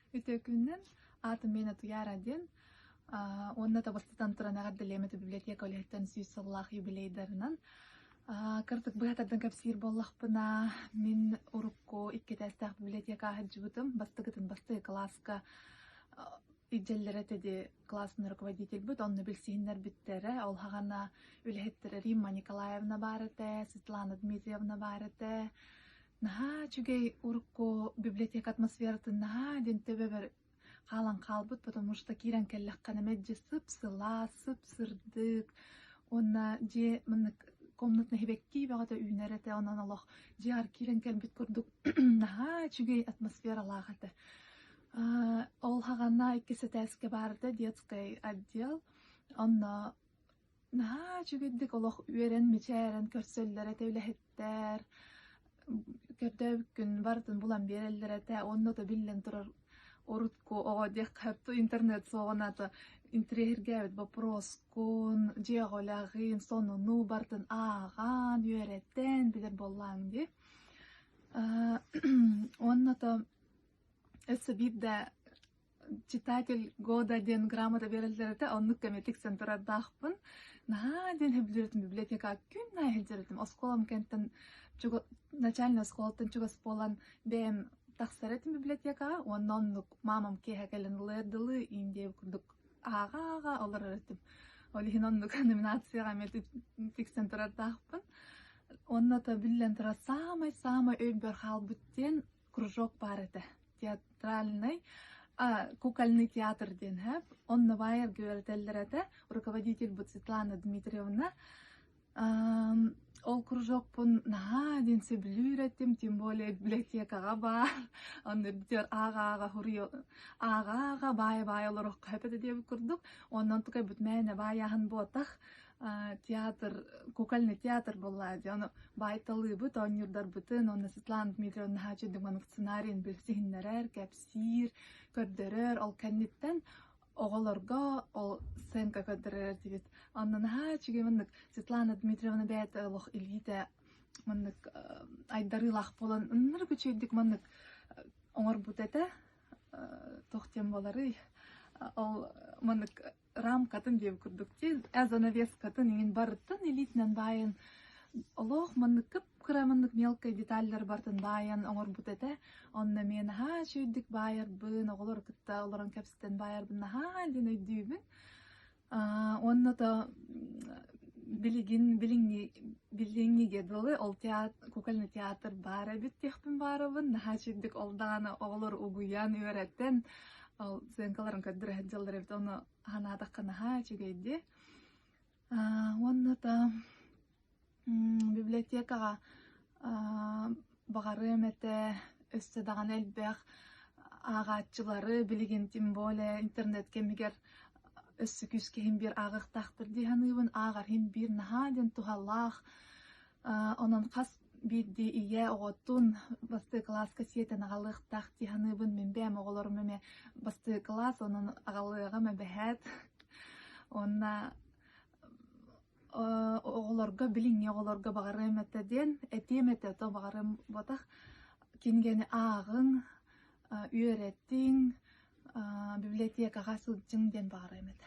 Үтүө күнүнэн! Аатым миэнэ Туйаара диэн. Уонна табыстатан туран эҕэрдэлиэм этэ библиотека үлэһиттэн 100 сыллаах юбилейдарынан. Кырдьык быһа тардан кэпсиир буоллахпына, мин урукку икки этээстээх библиотека сылдьыбытым. Бастакытын бастакы кылааска илдьэллэрэ этэ дии классный руководительбыт, онно билсиһиннэрбиттэрэ. Ол саҕана үлэһиттэрэ Римма Николаевна баар этэ, Светлана Дмитриевна баар этэ. Наһаа үчүгэй урукку библиотека атмосфератын наһаа диэн төбөбөр хаалан хаалбыт, потому что киирэн кэллэххинэ мэлдьи сып-сылаас, сып-сырдык уонна дьиэ маннык комнатнай сибэкки бөҕөтө үүнэр этэ, онон олох дьиэҕэр киирэн кэлбит курдук наһаа үчүгэй атмосфералаах этэ. Ол саҕана иккис этээскэ баар этэ детскай отдел, онно наһаа үчүгэйдик олох үөрэн, мичээрэн көрсөллөр этэ үлэһиттэр, көрдөөбүккүн барытын булан биэрэллэр этэ. Онно да биллэн турар урутку оҕо диэххэ интернет суоҕуна то интэриэһиргээбит боппуруоскун, дьиэҕэ үлэҕин, сонуну барытын ааҕан, үөрэтэн билэр буоллааҥ дии. Уонна то өссө биирдэ Читатель года диэн грамота биэрэллэр этэ, оннук кэмэ тиксэн турардаахпын. Наһаа диэн сөбүлүүр этим библиотекаҕа күн аайы сылдьар этим. Оскуолам кэнниттэн начальнай оскуолаттан чугас буолан бэйэм тахсар этим библиотекаҕа уонна оннук маамам киэһэ кэлэн ылыар дылы иин диэбит курдук ааҕа-ааҕа олорор этим. Ол иһин оннук номинацияҕа эмиэ тиксэн турардаахпын. Уонна то биллэн турар саамай-саамай өйбөр хаалбыт диэн кружок баар этэ. Театральный, кукольный театр диэн һэп. Онно баайарга үөрэтэллэр этэ. Руководительбыт Светлана Дмитриевна. Ол кружокпун наһаа диэн сөбүлүүр этим, тем более библиотекаҕа баар. Онно бүтэр ааҕа-ааҕа ааҕа-ааҕа баайа-баайа олоруохха сөп этэ диэбит курдук. Онон тукайбыт мээнэ баайааһын буотах театр, кукольный театр буолла дии. Ону баайталыыбыт, оонньуурдарбытын уонна Светлана Дмитриевна наһаа үчүгэй маннык сценарийын билсиһиннэрэр, кэпсиир, көрдөрөр. Ол кэнниттэн оҕолорго ол сценка көрдөрөр этибит. Онно наһаа үчүгэй маннык Светлана Дмитриевна бэйэтэ олох илиитэ маннык айдарыылаах буолан ынырык үчүгэйдик маннык оҥорбут этэ. Туох диэн буоларый? Ол маннык рамкатын диэбит курдук дии, занавескатын иҥин барытын илиитинэн баайан олох маннык кып-кыра маннык мелкай деталлары барытын баайан оҥорбут этэ. Онно эмиэ наһаа үчүгэйдик баайарбын, оҕолору кытта олорон кэпсэтэн баайарбын наһаа диэн өйдүүбүн. Уонна то билигин билиҥҥи билиҥҥигэ дылы ол театр кукольный театр баар эбит диэхпин баарабын. Наһаа үчүгэйдик ол даҕаны оҕолору угуйан, үөрэтэн ол сценкаларын көрдөрө сылдьаллар эбит, ону санаатахха наһаа үчүгэй дии. Уонна да библиотекаҕа баҕарыам этэ өссө даҕаны элбэх ааҕааччылары билигин тем более интернет кэмигэр өссө күүскэ иһин биир ааҕыахтаахтар дии саныыбын. Ааҕар иһин биир наһаа диэн туһалаах. Онон хас биирдии ийэ оҕотун бастакы кылааска сиэтэн аҕалыахтаах дии саныыбын. Мин бэйэм оҕолорум эмиэ бастакы кылаас, онон аҕалыаҕым эбэһээт. Уонна оҕолорго, билиҥҥи оҕолорго баҕарыам этэ диэн, этиэм этэ, то баҕарыам буотах, кинигэни ааҕыҥ, үөрэтиҥ, библиотекаҕа сылдьыҥ диэн баҕарыам этэ.